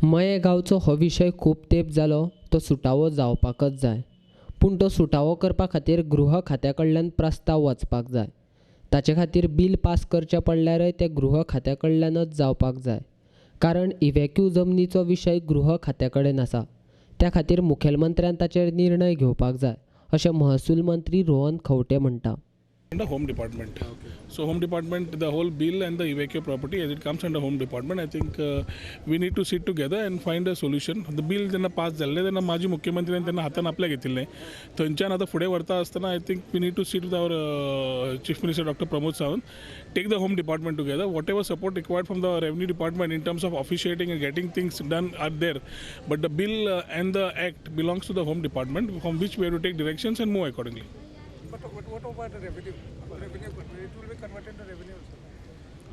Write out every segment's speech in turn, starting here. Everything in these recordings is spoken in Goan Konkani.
मये गांवचो हो विशय खूब तेंप जालो तो सुटावो जावपाकच जाय, पूण तो सुटावो करपा खातीर गृह खात्या कडल्यान प्रस्ताव वचपाक जाय. ताचे खातीर बील पास करचें पडल्यारय तें गृह खात्या कडल्यानच जावपाक जाय, कारण इव्हॅक्यू जमनीचो विशय गृह खात्या कडेन आसा. त्या खातीर मुखेलमंत्र्यान ताचेर निर्णय घेवपाक जाय अशें महसूल मंत्री रोहन खंवटे म्हणटा. Under Home Department. Okay. So Home Department, the whole bill and the evacuate property as it comes under Home Department, I think we need to sit together and find a solution. The bill जेन्ना पास जाल्लें तेन्ना माजी मुख्यमंत्र्यान तेन्ना हातान आपल्या घेतिल्लें, थंयच्यान आतां फुडें व्हरता आसतना I think we need to sit with our Chief Minister Doctor Pramod Sawant, take the Home Department together, whatever support required from the Revenue Department in terms of officiating and getting things done are there, but the bill and the act belongs to the Home Department, from which we have to take directions and move accordingly. But what about the revenue? Revenue, it will be converted to revenue also.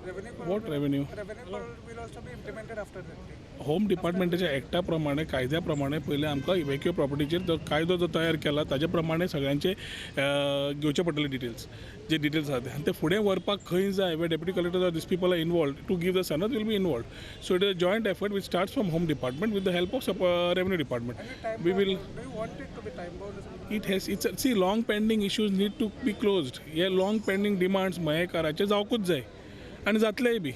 Revenue What revenue? Revenue will also be implemented after that. Home डिपार्टमेंटाच्या एक्टा प्रमाणे, कायद्या प्रमाणे पयलीं आमकां इव्हॅक्यू प्रॉपर्टीचेर जो कायदो जो तयार केला ताजे प्रमाणे सगळ्यांचे घेवचे पडटले डिटेल्स, जे डिटेल्स आहा ते, आनी ते फुडें व्हरपाक खंय जाय, where deputy collector, these people are involved to give the sanad will be involved. So it is a joint effort which starts from Home Department with the help of Revenue Department. We will Do you want it to be time bound or something? It has it's see, long pending issues need to be closed. हे लाँग पेंडींग डिमांड्स मयेकाराचे जावकूच जाय आनी जातलेय बी.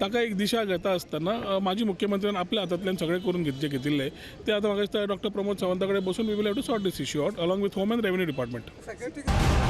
ताका एक दिशा घेता आसतना माजी मुख्यमंत्र्यान आपल्या हातांतल्यान सगळें करून घेत जे घेतिल्लें तें आतां म्हाका दिसता डॉक्टर प्रमोद सावंता कडेन बसून we will have to sort this issue out along with Home and Revenue Department. Second thing.